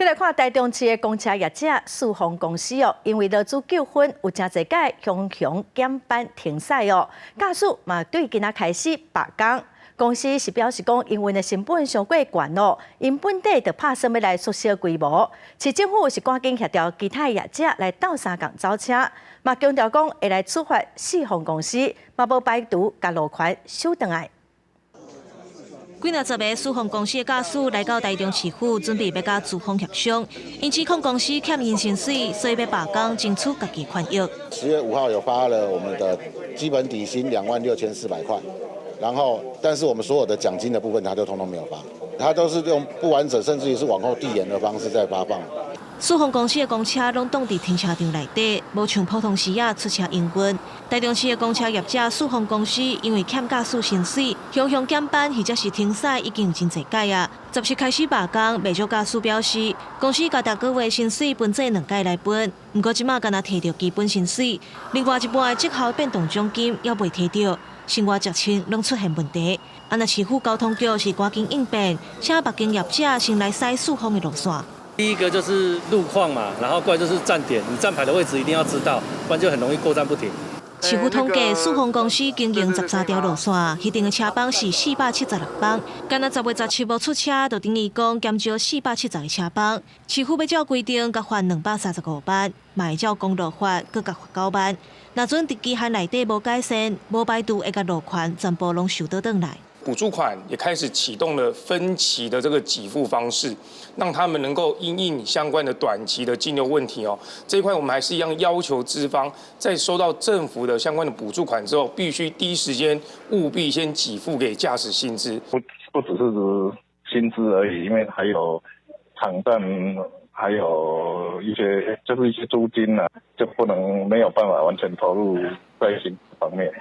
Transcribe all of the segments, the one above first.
閣來看台中市的公車業者四方公司哦，因為勞資糾紛有誠濟擺雄雄減班停駛哦，駕駛嘛對今仔開始罷工。公司是表示講，營運的成本傷過懸哦，𪜶本底就拍算欲來縮小規模。市政府是趕緊協調其他業者來鬥相共走車，嘛強調講會來處罰四方公司，嘛無排除共路權收轉來。幾若十个四方公司的駕駛來到台中市府，準備欲佮資方協商。𪜶指控公司欠𪜶薪水，所以欲罷工爭取家己權益。10月5號有發了我們的基本底薪26,400塊，然後但是我們所有的獎金的部分，他就通通沒有發，他都是用不完整，甚至於是往後遞延的方式在發放。四方公司的公車攏擋佇停車場內底，無像普通時仔出車營運。台中市的公車業者四方公司因為欠駕駛薪水，雄雄減班或者是停駛已經有真濟擺啊。17開始罷工，袂少駕駛表示，公司共逐個月薪水分做兩擺來分，毋過這馬干焦提著基本薪水，另外一半的績效變動獎金猶未提著，生活食穿攏出現問題。啊，若市府交通局是趕緊應變，請別間業者先來駛四方的路線。第一個就是路況嘛，然後過來就是站點，你站牌的位置一定要知道，不然就很容易過站不停。市府統計，四方公司經營13條路線，彼間的車班是476班，干焦10月17無出車，就等於講減少470個車班。市府欲照規定，共罰235萬，嘛會照公路法，閣共罰9萬。若準佇期限內底無改善，無排除會共路權全部攏收倒轉來。補助款也開始啟動了分期的這個給付方式，讓他們能夠因應相關的短期的金流問題哦。這一塊我們還是一樣要求資方在收到政府的相關的補助款之後，必須第一時間務必先給付給駕駛薪資。不只是薪資而已，因為還有場站，還有一些就是一些租金啊，就不能沒有辦法完全投入在薪資方面。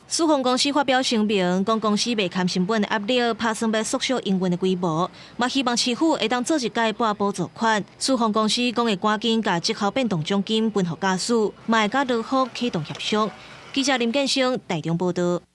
四方公司發表聲明，講公司袂堪成本的壓力，拍算欲縮小營運的規模，嘛希望市府會當做一擺撥補助款。四方公司講會趕緊共績效變動獎金分予駕駛，嘛會佮勞福啟動協商。記者林建生台中報道。